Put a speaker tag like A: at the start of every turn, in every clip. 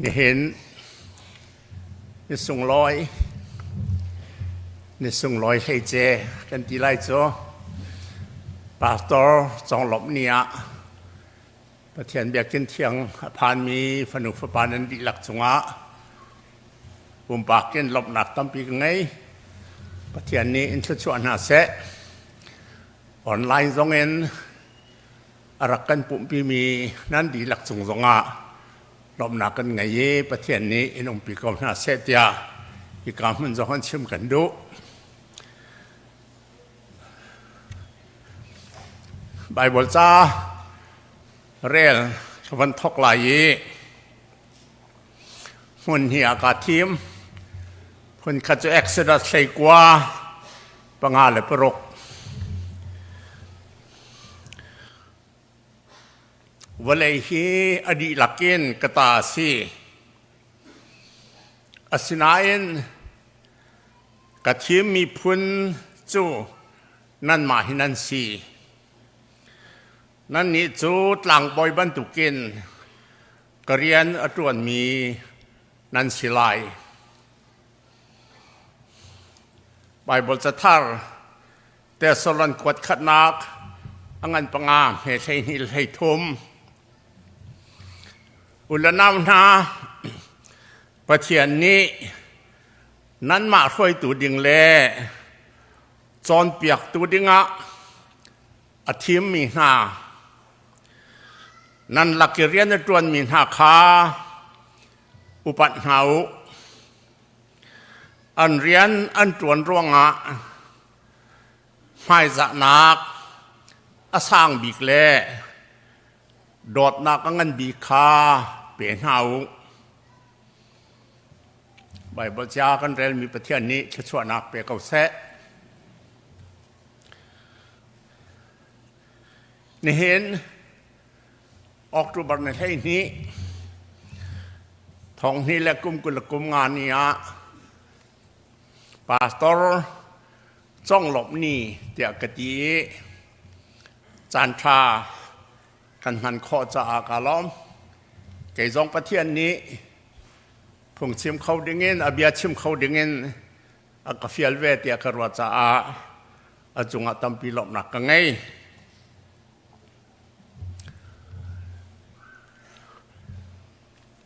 A: Nihin ni sunglawi ni sunglawi hleice kan ti lai cu Pastor Conglawmh ni ah Pathian biakinn thiang a phanmi fanu fapa nan dihlak cungah pumpak in lawmhnak tampi ka ngei. Pathian nih in thluachuah hna seh. Online zong in a rak kan pumhpimi nan dihlak cung zongah lawmhnak kan ngei i Pathian nih in umpi ko hna seh tiah hika hmun zong an chim kan duh. Baibal ca rel ka van thok lai i hmun hi a ka thim. Phun khat cu Exodus 19 5 le 6. Vawlei hi a dihlak in ka ta a si. Asinain ka thim miphun cu nanmah hi nan si. Nannih cu tlangbawi bantukin ka rian a ṭuanmi nan si lai. Baibal cathar Thessalon kuat khatnak a ngan panga hme 12 13. U le nau hna, Pathian nih nanmah hruaitu ding le cawnpiaktu dingah a thimmi hna nan lak i rian a ṭuanmi hna kha upat hna u. An rian an ṭuan ruangah hmaizahnak a sang bik le dawtnak a ngan bik kha pe hna u. Baibal ca kan relmi Pathian nih thluachuahnak pe ko seh. Nihin October ni 12 2025 ni ah Pastor Conglawmh Ni tiah ka ti i caanṭha kan hman khawh caah kaa lawm. Kei zong Pathian nih phungchim kho dingin a bia chim kho dingin a ka fial ve tiah ka ruah caah a cungah tampi lawmhnak ka ngei.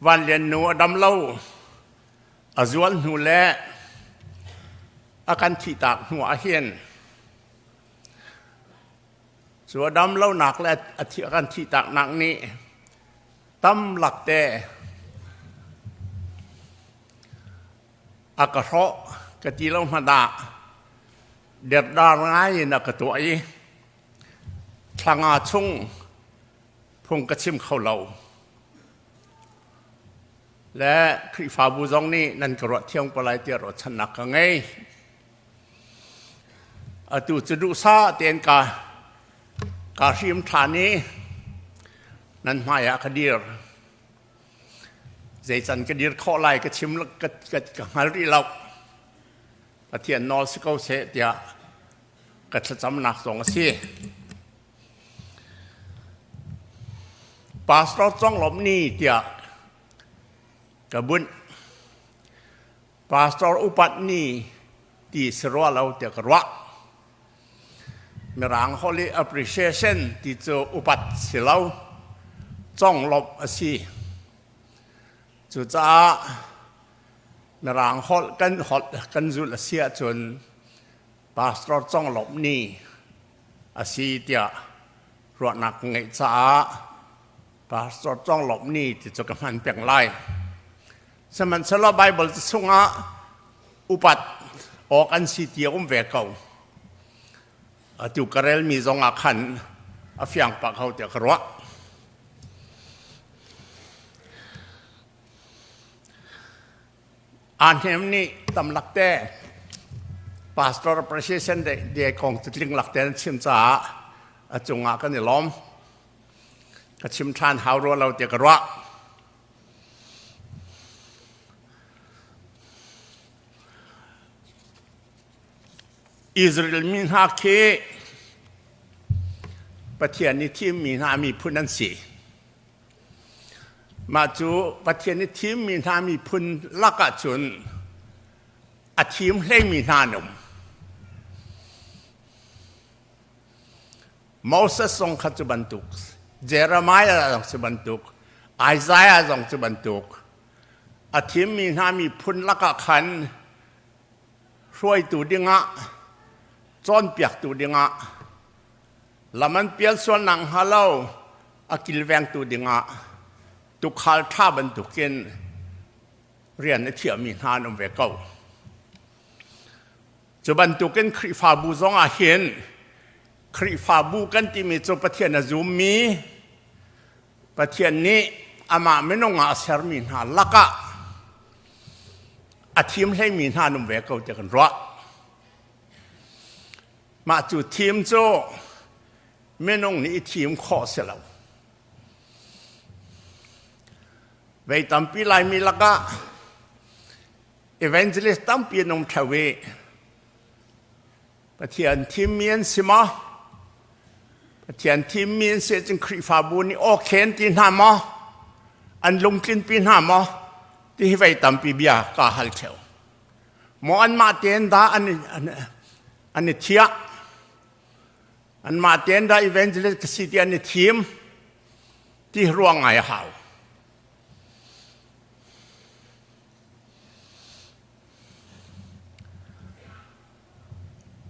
A: Van Lian nu a dam lo. A zual hnu le a kan thihtak hnu ah hin cu a dam lonak le a kan thihtaknak nih tam lakte a ka hrawh ka ti lo hmanh ah derdar ngai in a ka tuah i thla nga chung phung ka chim kho lo. Le Khrihfabu zong nih nan ka ruah thiam ko lai tiah ruahchannak ka ngei. Atu cu duhsah tein ka ka hrim ṭhan i nan hmai ah ka dir. Zeican ka dir khawh lai ka chim ka, ka, ka hngal rih lo. Pathian nawl si ko seh tiah ka thlacamnak zong a si. Pastor conglawmh ni tiah ka bunh. Pastor upat ni ti si rua lo tiah ka ruah. Mirang holh i appreciation ti cu upat si lo, conglawmh a si. Cucaah Mirang holh kan holh kan zulh a si ahcun Pastor conglawmh ni a si tiah ruahnak ka ngeih caah Pastor Conglawmh Ni ti cu ka hman peng lai. Sihmanhsehlaw Baibal chungah upat awk an si ti a um ve ko. Atu ka relmi zong ah khan a fiang pah ko tiah ka ruah. Aa hnem nih tamlak te pastor appreciation day kong cu tling lak te an chim caah a cungah kan i lawm. Ka chim ṭhan hau rua lo tiah ka ruah. Israel mi hna khi Pathian nih thimmi hna miphun an si. Mah cu Pathian i thimmi hna miphun lakah cun a thim hleimi hna an um. Moses zong kha cu bantuk, Jeremiah zong cu bantuk, Isaiah zong cu bantuk. A thimmi hna miphun lakah khan hruaitu dingah, cawnpiaktu dingah, lam an pial sualnak hnga lo a kilvengtu dingah tuukhal ṭha bantukin rian a thiahmi hna an um ve ko. Cu bantukin Khrihfabu zong ah hin Khrihfabu kan timi cu Pathian a zummi, Pathian nih amah minung ah a sermi hna lakah a thim hleimi hna an um ve ko tiah kan ruah. Mah cu thim cu minung nih i thim khawh si lo. Vei tampi Laimi lakah evangelist tampi an um ṭheo i Pathian thimmi an si maw? Pathian thimmi an si ahcun Khrihfabu nih awkhen ti hna maw? An lungtlinpi hna maw? Ti hi vei tampi bia kaa hal ṭheo. Maw anmah tein dah an, an, an i thiah? Anmah tein dah evangelist ka si ti an i thim? Ti ruang ngai a hau.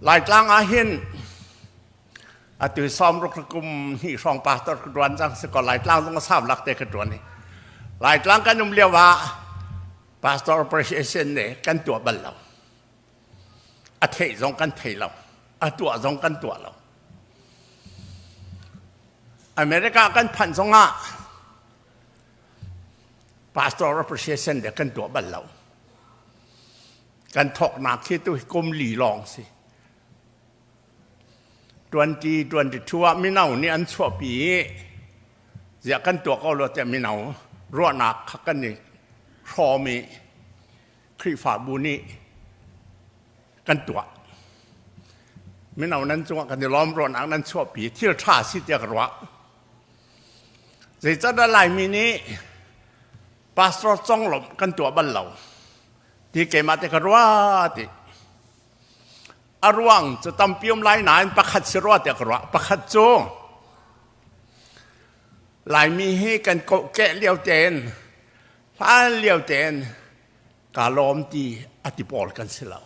A: Laitlang ah hin atu sawmruk kum hnih hrawng pastor ka ṭuan cang si ko Laitlang zong a sau lak te ka ṭuan i Laitlang kan um lio ah pastor appreciation ne kan tuah bal lo. A theih zong kan thei lo. A tuah zong kan tuah lo. America kan phanh zong ah pastor appreciation le kan tuah bal lo. Kan thawknak khi tu kum li lawng si. 2022 ah mino nih an chuahpi i ziah kan tuah ko lo tiah mino ruahnak kha kan i hrawm i Khrihfabu nih kan tuah. Mino nan cungah kan i lawm ruahnak nan chuahpi thil ṭha si tiah ka ruah. Zeicahdah Laimi nih pastor conglawmh kan tuah bal lo ti keimah te ka ruah ti. A ruang cu tampi um lai nain pakhat si rua tiah ka ruah. Pakhat cu Laimi hi kan kokeh lio tein hlan lio tein kaa lawm ti a ti pawl kan si lo.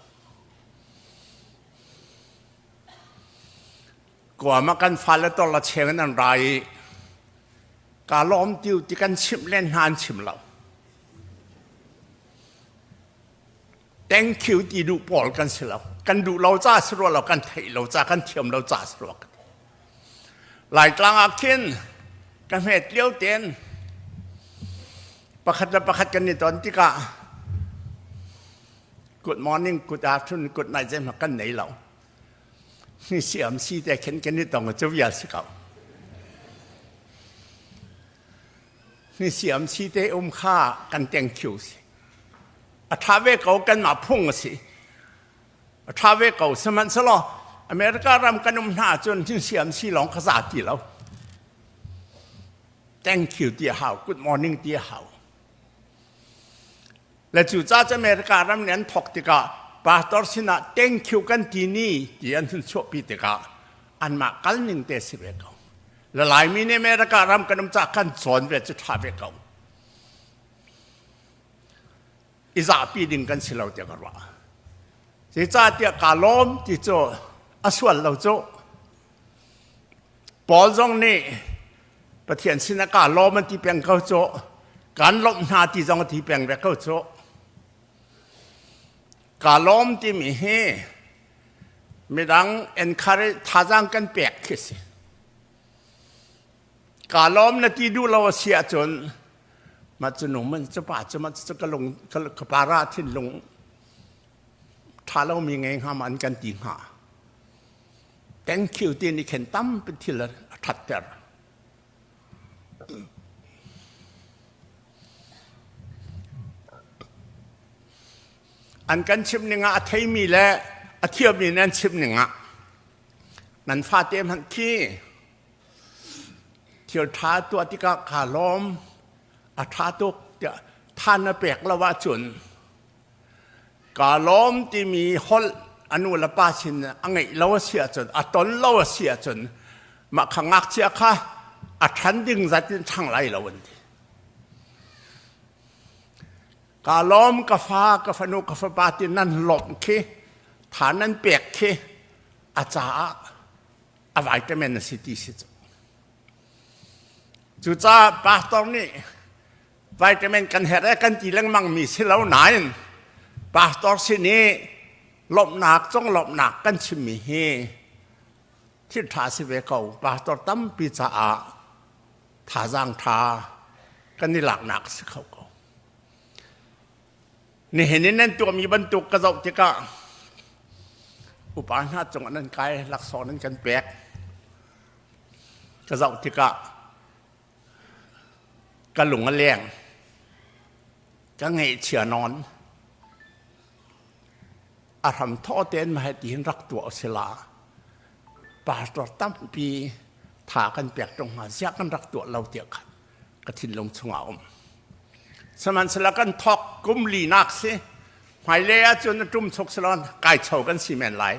A: Kuam ah kan fale tol a cheng in an ra i kaa lawm tiu ti kan chimh len hna an chim lo. Thank you ti duh pawl kan si lo. Kan duh lo ca si rua lo, kan theih lo ca, kan thiam lo ca si rua. Laitlang ah khin ka hmet lio ten pakhat le pakhat kan i ton tikah good morning, good afternoon, good night zeihmanh kan nei lo. Ni siam si te khin kan i tong cu vial si ko. Ni siam si te um kha kan thank you si. A ṭha ve ko kanmah phung a si. A ṭha ve ko sihmanhsehlaw America ram kan um hna ahcun ni siam si lawng kha za ti lo. Thank you ti a hau, good morning ti a hau. Le cu ca cu America ram nih an thawk tikah pastor sinah thank you kan ti ni ti an hun chuahpi tikah anmah kal ning te si ve ko. Le Laimi nih America ram kan um caah kan cawn ve cu ṭha ve ko. I zahpi ding kan si lo tiah ka ruah. Zeicahtiah kaa lawm ti cu a sual lo cu. Paul zong nih Pathian sinah kaa lawm an ti peng ko cu. Kan lawmh hna ti zong a ti peng ve ko cu. Kaa lawm timi hi midang encourage thazaang kan pek khi si. Kaa lawm na ti duh lo a si ahcun mah cu nung man cu pa cu mah cu ka lung ka para thinlung ṭha lomi ngei hnga ma an kan ti hnga. Thank you ti nih khin tampi thil a ṭhatter. An kan chimh ning ah a theimi le a thiammi nih an chimh ning ah nan fate hmanh khi thil ṭha tuah tikah kaa lawm. A ṭha tuk tiah tha na pek lo ahcun kaa lawm timi holh a nu le pa sin a ngeih lo a si ahcun, a ton lo a si ahcun mah kha ngakchia kha a ṭhan ding zat in ṭhang lai lo an ti. Kaa lawm ka fa, ka fanu, ka fapa ti nan lawmh khi, tha nan pek khi a caah a vitamin a si ti si cu. Cucaah pastor nih vitamin kan herh e kan ti lengmang mi si lo nain pastor sin i lawmhnak conglawmhnak kan chimmi hi thil ṭha si ve ko. Pastor tampi caah thazaang ṭha kan i laknak si kho ko. Nihin in nan tuahmi bantuk ka zoh tikah upa hna cungah nan kai laksawng nan kan pek. Ka zoh tikah ka lung a leng. Ka ngaihchia nawn. A hram thaw tein mah hi hin rak tuah usila. Pastor tampi tha kan pek ṭung hnga ziah kan rak tuah lo tiah khan ka thinlung chungah a um. Sihmanhsehlaw kan thawk kum linak si hmailei ahcun a ṭum chuk silon kai cho kan si men lai.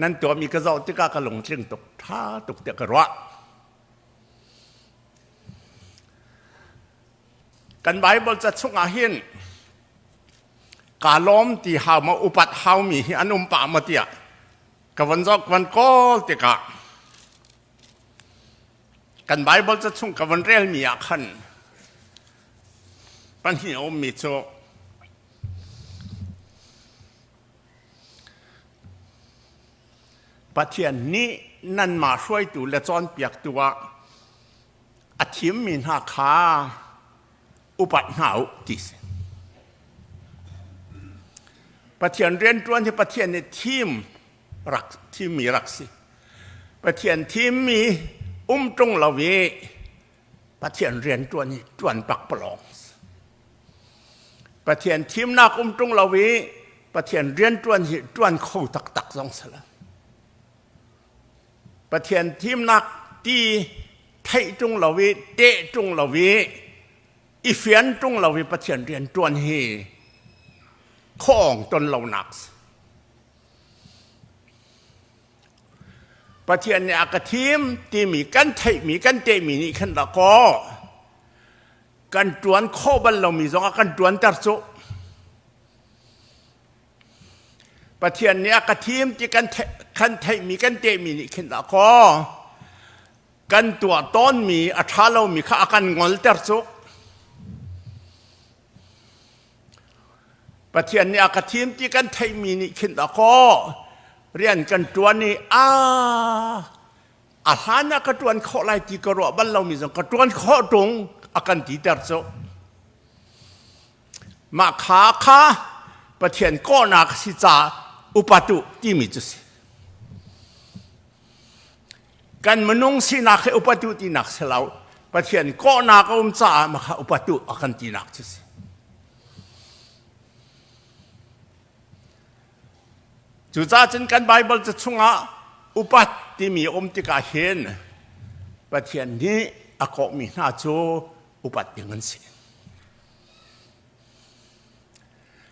A: Nan tuahmi ka zoh tikah ka lungtling tuk, ṭha tuk tiah ka ruah. Kan Bible ca chungah hin kaa lawm ti hau maw upat haumi hi an um pah maw tiah ka von zoh van kawl tikah kan Bible ca chung ka von relmi ah khan pahnih a ummi cu Pathian nih nanmah hruaitu le cawnpiaktu ah a thimmi hna kha upat hna u ti si. Pathian rianṭuan hi Pathian nih thim rak thimmi rak si. Pathian thimmi um ṭung lo i Pathian rianṭuan hi ṭuan pakpalawng. Pathian thimnak um ṭung lo i Pathian rianṭuan hi ṭuan kho taktak zong si lo. Pathian thimnak ti theih ṭung lo i teh ṭung lo i i fian ṭung lo i Pathian rian ṭuan hi khawng ton lonak si. Pathian nih a ka thim timi kan theihmi kan tehmi nih khan dah kaw kan ṭuan khawh bal lomi zong a kan ṭuanter cu. Pathian nih a ka thim ti kan kan theihmi kan tehmi nih khin dah kaw kan tuah tawnmi a ṭha lomi kha a kan ngolter cu. Pathian nih a ka thim ti kan theihmi nih khin dah kaw rian kan ṭuan i a a hlan ah ka ṭuan khawh lai ti ka ruah bal lomi zong ka ṭuan khawh ṭung a kan titer cu. Mah kha kha Pathian kawhnak a si caah upatu timi cu si. Kan minung sinak hi upatu tinak si lo. Pathian kawhnak a um caah mah kha upatu a kan tinak cu si. Cucaah cun kan Baibal ca chungah upat timi a um tikah hin Pathian nih a kawhmi hna cu upat ding an si.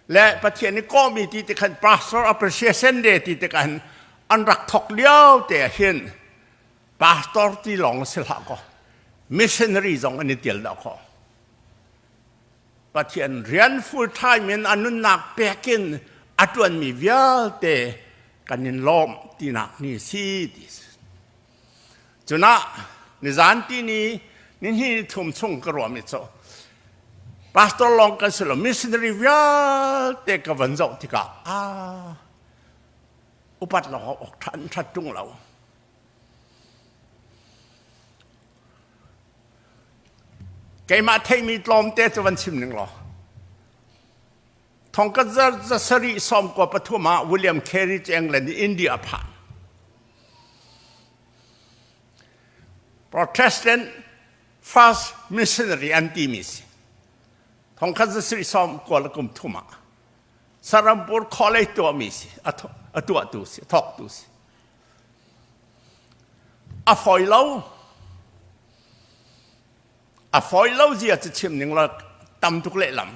A: Le Pathian nih kawhmi ti tikhan pastor appreciation day ti tikhan an rak thok lio te ah hin pastor ti lawng si hlah kaw missionary zong an i tel dah kaw Pathian rian full time in a nunnak pek in a ṭuanmi vialte kan in lawm tinak ni si ti si. Cunah nizan ti ni ni hnih ni thum chung ka ruahmi cu pastor lawng kan si lo missionary vialte ka van zoh tikah ah upat lawng awk ṭhan ṭhat ṭung lo. Keimah theihmi tlawmte cu van chim ning law. Thongkat zasarih 13 ah William Carey cu England in India a phan. Protestant first missionary an timi si. Thongkhat zasarih 93 ah Sarampur College tuahmi si, a tuahtu si, a thawktu si. A fawi lo. A fawi lo zia cu chim ning law tam tuk lehlam.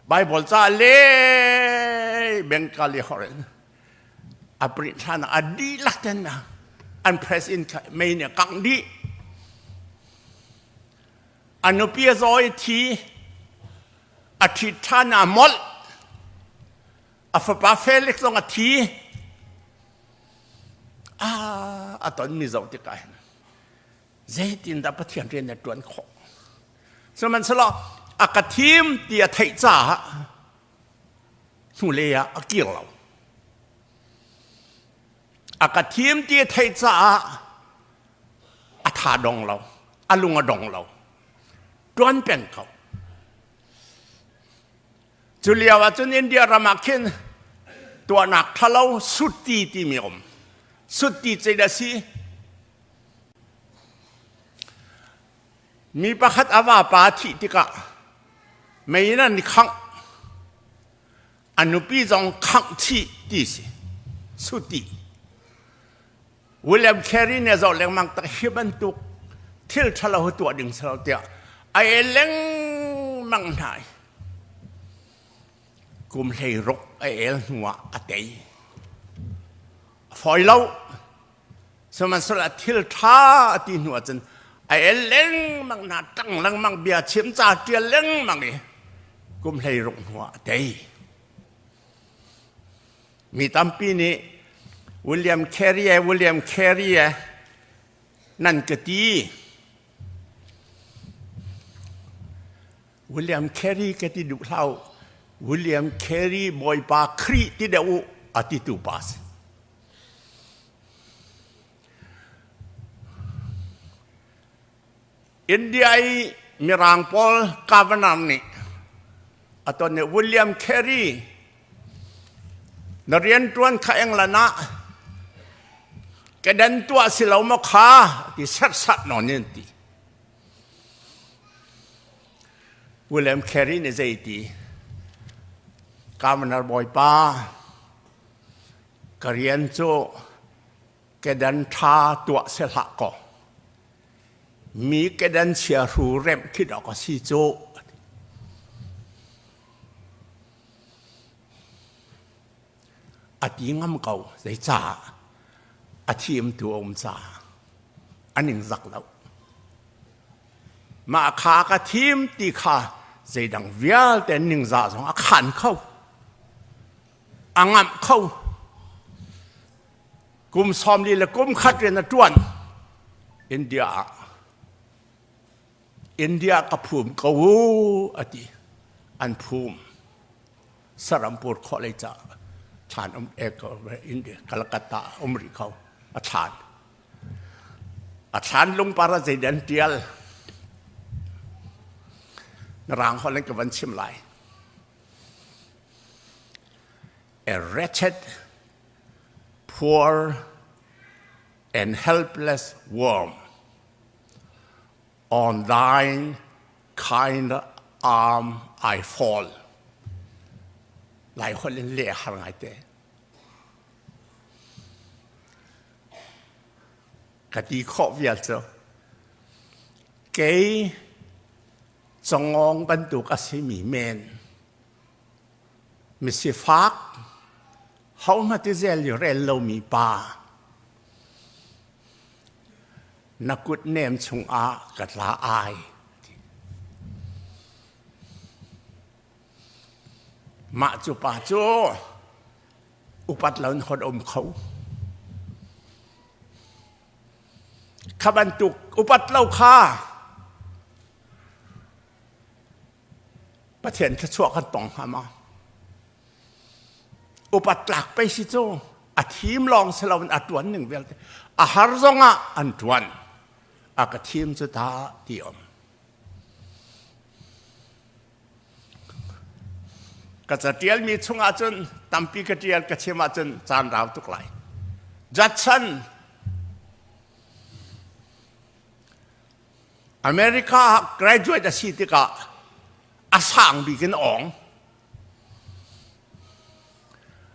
A: Bible ca le Bengali holh in a print hlan ah a dihlak ten an press in mei nih a kangh dih. A nupi a zaw i thi, a ṭhit ṭhan ah a molh. A fapa Felix zong a thi. Ah, a tonmi zoh tikah hin zeitindah Pathian rian na ṭuan khawh? Sihmanhsehlaw a ka thim ti a theih caah hnulei ah a kir lo. A ka thim ti a theih caah a tha dong lo, a lung a dong lo. Ṭuan peng ko. Cu lio ah cun India ram ah khin tuahnak ṭhalo sutti timi a um. Sutti zeidah a si? Mi pakhat a vapa a thih tikah mei in an i khangh. A nupi zong khangh chih ti si. Suti. William Carey nih a zoh lengmang tak hi bantuk thil ṭhalo hi tuah ding si lo tiah a el lengmang hna i kum 16 a el hnuah a tei. A fawi lo. Sihmanhsehlaw thil ṭha a ti hnu ahcun a el lengmang hna, ṭang lengmang bia chim ca ṭial lengmang i kum 16 hnuah a tei. Mi tampi nih William Carey William Carey nan ka ti. William Carey ka ti duh hlah u. William Carey Bawipa Khrih ti deuh u a titu pa si. India i Mirang pawl governor nih a ton i William Carey na rianṭuan kha England ah kedan tuah si lo maw kha ti serhsat nawn in ti. William Carey nih zei ti? Governor bawipa ka rian cu kedan ṭha tuah si hlah kaw mi kedan chiahru remh khi dawk a si cu. A ti ngam ko zeicah a thimtu a um caah a ningzak lo. Mah kha ka thim ti kha zeidang vialte ningzah zong a khan kho. A ngamh kho. Kum 40 le kum khat rian a ṭuan India ah. India ka phum ko u a ti. An phum. Sarampur khualei ca thlan um India Calcutta um rih kho a thlan. A thlan lungpar ah zeidah an ṭial? Mirang holh in ka van chim lai. A wretched, poor, and helpless worm on thine kind arm I fall. Lai holh in leh har ngai te. Ka ti khawh vial cu kei congawng bantuk a simi men misifak hohmanh ti zel i rel lomi pa na kut nem chungah ka tla ai. Mah cu pa cu upat lo in hon um kho. Kha bantuk upat lo kha Pathian thluachuah kan tong hnga maw? Upat tlak pei si cu a thim lawng si loin a ṭuan ning vialte a har zongah an ṭuan a ka thim cu ta ti om. Ka caṭialmi chungah cun tampi ka ṭial ka chim ahcun caan rau tuk lai. Judson America ah graduate a si tikah a sang bik in awng.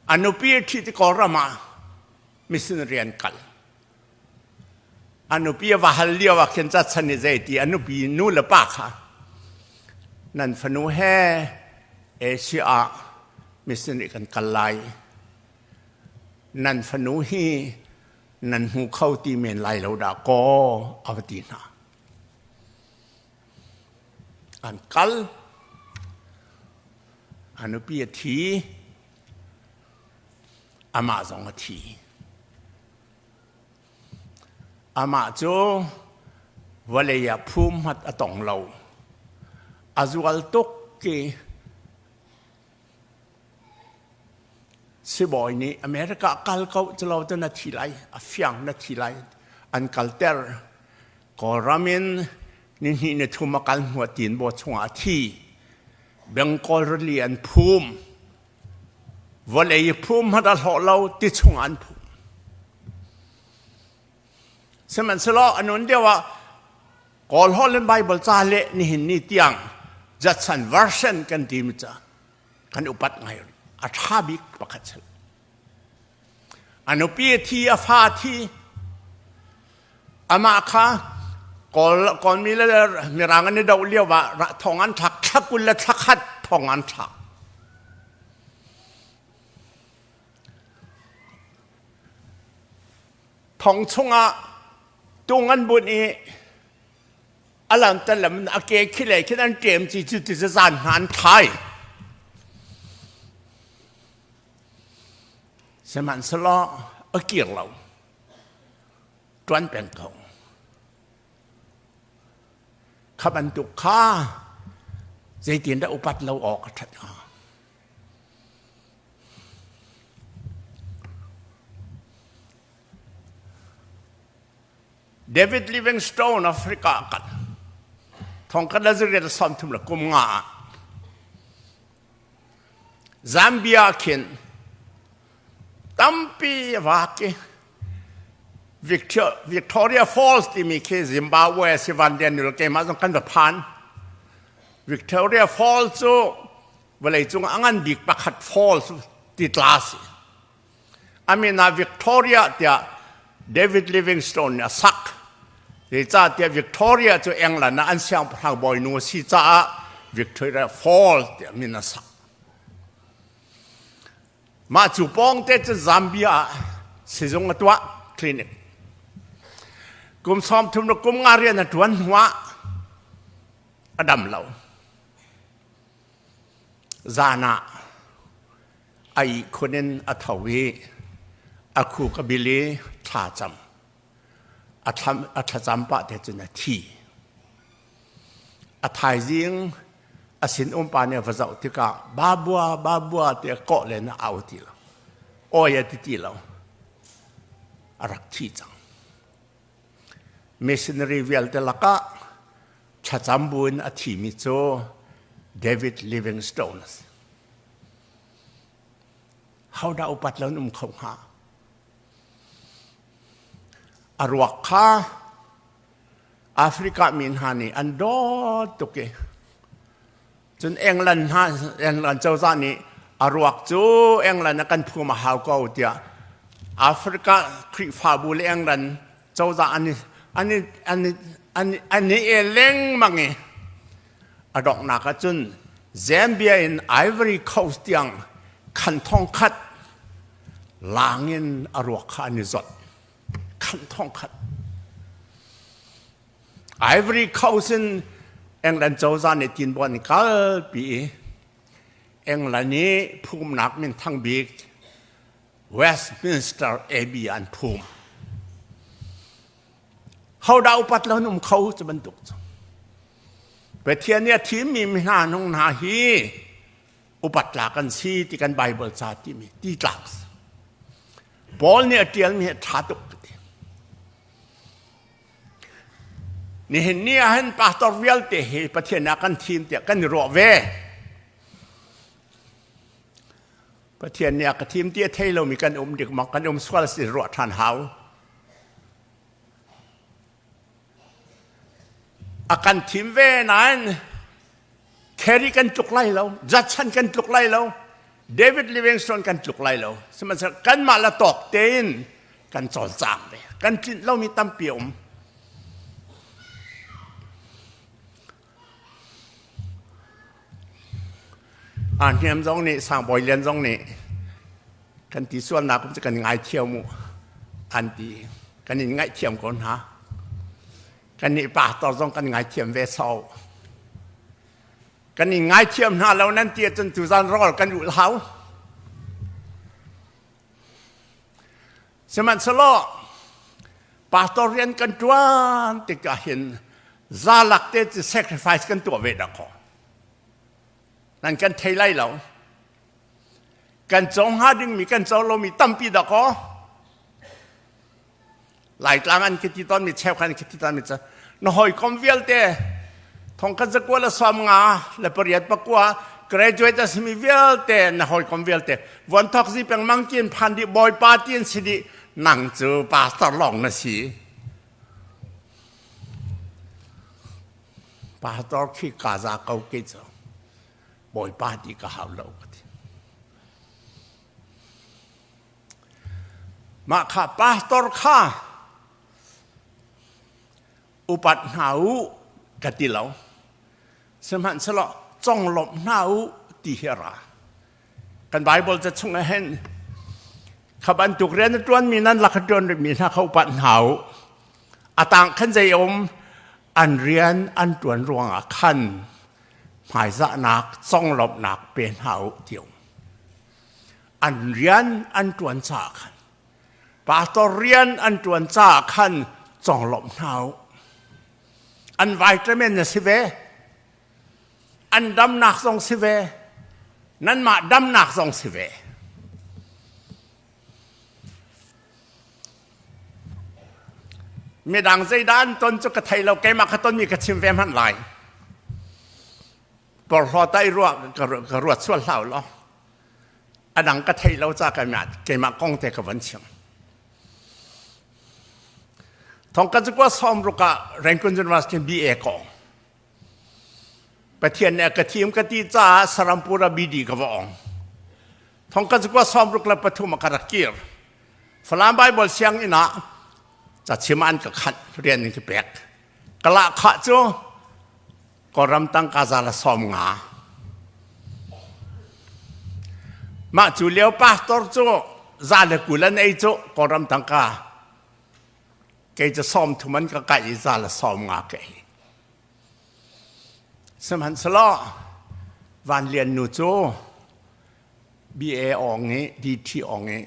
A: A nupi a ṭhi ti Kawlram ah mission rian kal. A nupi a va hal lio ah khin Judson nih zei ti a nupi nu le pa kha nan fanu he Asia ah missionary kan kal lai. Nan fanu hi nan hmu kho ti men lai lo dah kaw a va ti hna. An kal. A nupi a thi. Amah zong a thi. Amah cu vawlei ah phum hmat a tong lo. A zual tuk i sibawi nih America kal ko culo cu na thi lai, a fiang na thi lai. An kalter. Kawlram in nihnih nithum a kal hnu ah Tinbaw chungah a thi. Bengal rili an phum. Vawlei i phum hmanh a hlawh lo ti chungah an phum. Sihmanhsehlaw a nun lio ah Kawl holh in Bible ca leh nihin ni tiang Judson version kan timi ca kan upat ngai a ṭha bik pakhat si. A nupi a thi, a fa a thi. Amah kha Kawl Kawlmi le Mirang an i doh lio ah thong an thlak, thla 20 le thla khat thong an thlak. Thong chungah tung an bunh i a lang tan lam a ke khi le khin an ṭem ci cu ti zan hna an thlai. Sihmanhsehlaw a kir lo. Ṭuan peng ko. Kha bantuk kha zeitindah upat lo awk a ṭhat hnga? David Livingstone Africa ah kal. Thong khat le zariat 30 le kum nga ah Zambia khin tampi a vak i Victoria Falls timi khi Zimbabwe si Van Lian keimah zong kan va phan. Victoria Falls cu vawleicung a ngan bik pakhat falls ti tla si. A min ah Victoria tiah David Livingstone nih a sak. Zeicahtiah Victoria cu England ah an siangpahrang bawinu a si caah Victoria Falls tiah min a sak. Mah cu pawngte cu Zambia ah sizung a tuah clinic. Kum 30 le kum nga rian a ṭuan hnuah a dam lo. Zan ah a ihkhun in a tho i a khuk a bil i thla cam. A thlacam pah te cun a thi. A thaizing a sinum pa nih a va zoh tikah babua babua tiah kawh len a au ti lo. Awi a ti ti lo. A rak thi cang. Missionary vialte lakah thlacam buin a thimi cu David Livingstone a si. Hodah upat lo in um kho hnga? A ruak kha Africa mi hna nih an dawt tuk i cun England hna England cozah nih a ruak cu England ah kan phum a hau ko tiah Africa Khrihfabu le England cozah an an an an an i el lengmang i a donghnak ahcun Zambia in Ivory Coast tiang khan thong khat lang in a ruak kha an i zawt khan thong khat Ivory Coast in England cozah nih tinbawn kalpi i England i phumnak minthang bik Westminster Abbey an phum. Hodah upat lo um kho cu bantuk cu. Pathian nih a thimmi mi hna nung hna hi upat tlak an si ti kan Bible ca timi ti tlak. Paul nih a ṭialmi hi a ṭha tuk ti. Nihin ni ah hin pastor vialte hi Pathian ah kan thim tiah kan i ruah ve. Pathian nih a ka thim ti a thei lomi kan um dik mak kan um sual si ruah ṭhan hau. A kan thim ve nain Kerry kan tluk lai lo, Judson kan tluk lai lo, David Livingstone kan tluk lai lo. Sihmanhsehlaw kanmah la tawk tein kan cawlcang ve. Kan tlinh lomi tampi a um. Hniam zong nih Sangbawi Lian zong nih kan ti sualnak cu kan ngaithiam u an ti. Kan in ngaihthiam ko hna. Kan nih pastor zong kan ngaithiam ve so. Kan in ngaithiam hna lo nan ti ahcun tuzan rawl kan ulh hau. Sihmanhsehlaw pastor rian kan ṭuan tikah hin zalak te cu sacrifice kan tuah ve dah kaw. Nan kan thei lai lo. Kan co hnga dingmi kan co lomi tampi dah kaw. Laitlang an ka ti tawnmi cheukhat an ka ti tawnmi cu na hawikom vialte thongkhat zakua le sawm nga le pariat pakua graduate a simi vialte na hawikom vialte vuanthok zi pengmang tiin phan dih bawipa tiin si dih nang cu pastor lawng na si pastor khi ka za ko ke cu bawipa ti ka hau lo ka ti. Mah kha pastor kha upat hna u ka ti lo. Sihmanhsehlaw conglawmh hna u ti hi a ra. Kan Bible ca chung ah hin kha bantuk rian a ṭuanmi nan lak a ṭuan rihmi hna kha upat hna u. A tang khan zei a um an rian an ṭuan ruangah khan hmaizahnak conglawmhnak pe hna u ti a um. An rian an ṭuan caah khan pastor rian an ṭuan caah khan conglawmh hna u. An vitamin na si ve. An damnak zong si ve. Nanmah damnak zong si ve. Midang zeidah an ton cu ka thei lo, keimah ka tonmi ka chim ve hmanh lai. Porhlaw ta i ruah ka ruat sual hlah law a dang ka theih lo ca keimah kong te ka van chim. Thong ka cu sawm ruk ah Rangoon University BA kong. Pathian nih a ka thim ka ti caah Sarampura BD ka va ong. Thong ka cu 63 ah ka rak kir. Falam Bible sianginn ah cachim an ka khanh rian in ka pek. Ka lahkhah cu Kawlram tangka za le 50. Mah cu lio pastor cu 120 an ei cu Kawlram tangka. Kei cu 30 an ka kaih i 150 ka ei. Sihmanhsehlaw Van Lian nu cu BA awng i DT awng i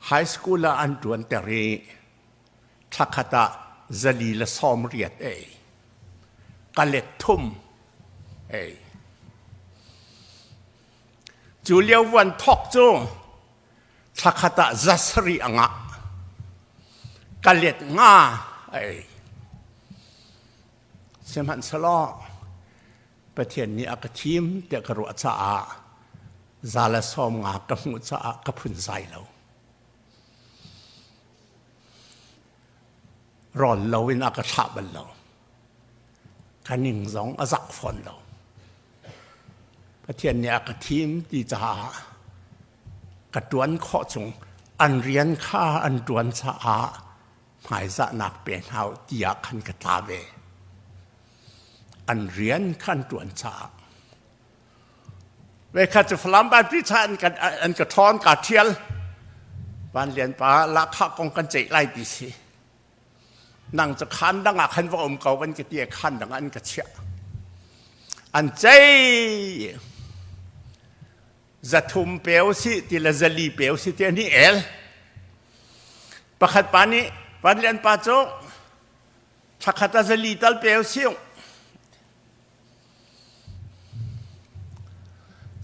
A: high school ah an ṭuanter i thlakhat ah 480 ei. Ka let thum ei. Cu lio vuan thok cu thlakhat ah 700 a ngah. Ka let nga ei. Sihmanhsehlaw Pathian nih a ka thim tiah ka ruah caah 150 ka hmuh caah ka phunzai lo. Rawl loin a ka thlah bal lo. Ka ning zong a zak fawn lo. Pathian nih a ka thim ti caah ka ṭuan khawh chung an rian kha an ṭuan caah hmaizahnak pe hna u tiah khan ka tla ve. An rian kha an ṭuan caah. Vekhat cu Falam Baptist cha an ka ṭhawn kaa ṭhial. Van Lian pa lahkhah kong kan ceih lai ti si. Nang cu khaan dang ah khan va um ko an ka ti i khaan dang ah an ka chiah. An ceih. 300 pe usih ti le 400 pe usih ti an i el. Pakhat pa nih Van Lian pa cu thlakhat ah 400 tal pe usih.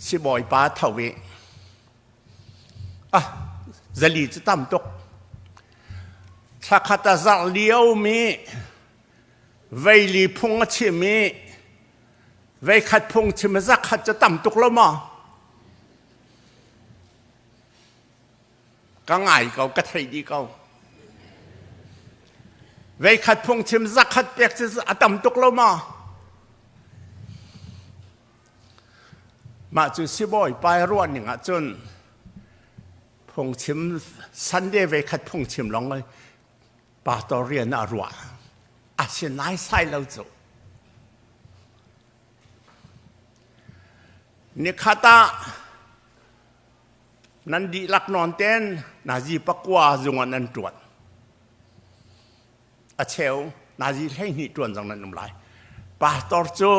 A: Sibawipa tho i ah 400 cu tam tuk. Thlakhat ah zarh lio mi veili phung a chim i veikhat phung chim a zakhat cu tam tuk lo maw? Ka ngai ko, ka thei dih ko. Veikhat phungchim zakhat pek cu a tam tuk lo maw? Mah cu sibawi pa ruah ning ah cun phungchim Sunday veikhat phungchim lawng pastor rian ah ruah a si naisai lo cu. Nikhat ah nan dihlak nawn ten nazi pakua zung ah nan ṭuan. A cheu nazi 12 ṭuan zong nan um lai. Pastor cu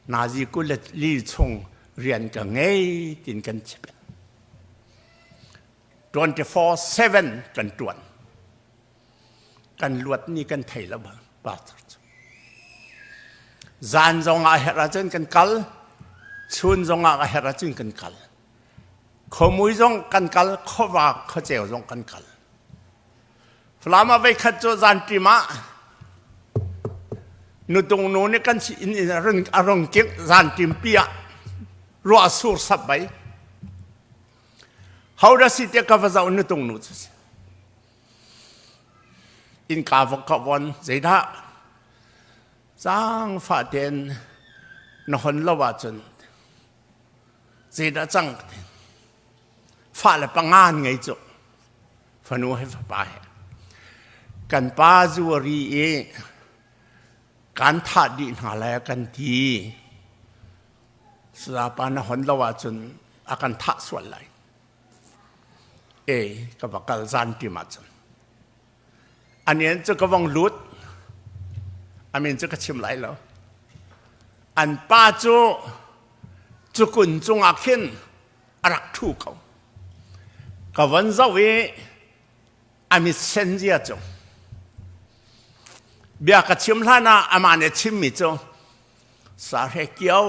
A: nazi 24 chung rian ka ngei tin kan chim. 24/7 kan ṭuan. Kan luat ni kan thei lo bang pastor cu. Zan zong ah herh ahcun kan kal, chun zong ah a herh ahcun kan kal. Khuamui zong kan kal, khuava khuaceu zong kan kal. Falam ah veikhat cu zan ṭim ah nutung nu nih kan inn in a rung kingh zan ṭimpi ah ruah sur sap bai. Ho dah si tiah ka va zoh nutung nu cu si. Innka va ka von zeidah zaangfah tein na hon lo ahcun zeidah cang fa le panga an ngei cu fanu he fapa he kan pa zu a ri i kan thah dih hna lai kan ti Sapa na hon lo ahcun a kan thah sual lai. E ka va kal zan tim ahcun. Anian cu ka vong lut. Amin cu ka chim lai lo. An pa cu cukun cungah khin a rak ṭhu ko. Ka von zoh i a mit sen zia cu bia ka chim hlan ah amah nih a chimmi cu Sahre kio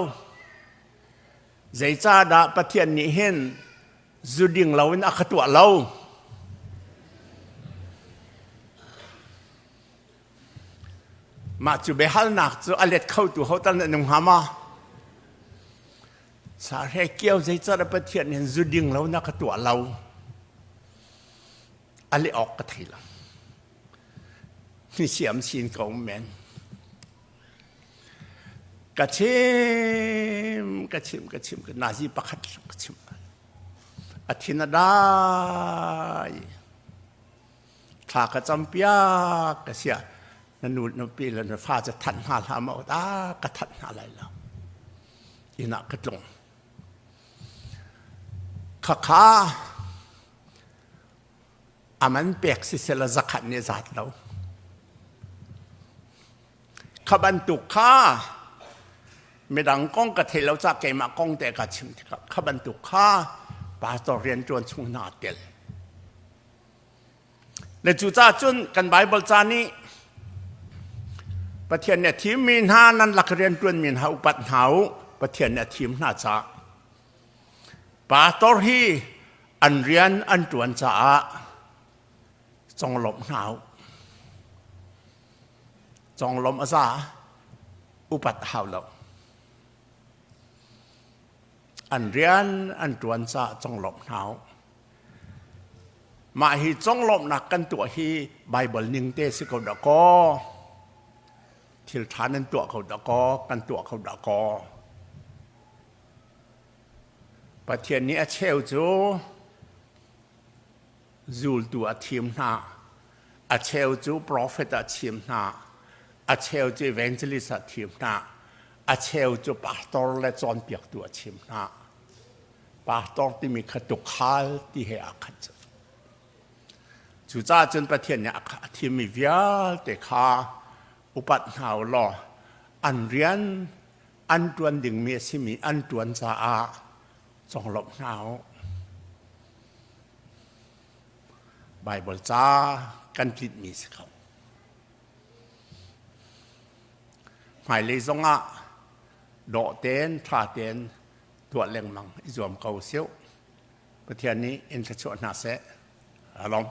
A: zeicahdah Pathian nih hin zu ding loin a ka tuah lo? Mah cu biahalnak cu a let khotu ho tal nan um hnga ma? Sahre kio zeicahdah Pathian nih hin zu ding lo na ka tuah lo? A leh awk ka thei lo. Ni siam sin ko men. Ka chim, ka chim, ka chim, nazi pakhat ka chim. A thin a dai. Thla ka campiak ka sia. Na nu na pi le na fa ca that hna hlah ma ta ka that hna lai lo. Inn ah ka tlung. Khakha a man pek siseh zakhat nih zat lo. Kha bantuk kha midang kong ka thei lo ca keimah kong te ka chim tikah kha bantuk kha pastor rianṭuan chung hna tel. Le cucaah cun kan Bible ca nih Pathian nih a thimmi hna nan lak rianṭuanmi hna upat hna u Pathian nih a thim hna caah pastor hi an rian an ṭuan caah conglawmh hna u. Conglawmh a za upat a hau lo. An rian an ṭuan caah conglawmh hna u. Mah hi conglawmhnak kan tuah hi Baibal ning te si ko dah kaw thil ṭha nan tuah ko dah kaw kan tuah ko dah kaw Pathian nih a cheu cu zultu a thim hna a cheu cu profet a thim hna a cheu cu evangelist a thim hna a cheu cu pastor le cawnpiaktu a chim hna pastor timi kha tukhal ti he aa khat cu cucaah cun Pathian nih a thimmi vialte kha upat hna u law an rian an ṭuan dingmi a simi an ṭuan caah conglawmh hna u. Baibal ca kan tlinhmi si ko. Hmailei zongah dawh tein ṭha tein tuah lengmang i zuam ko siu. Pathian nih in thluachuah hna seh. Along.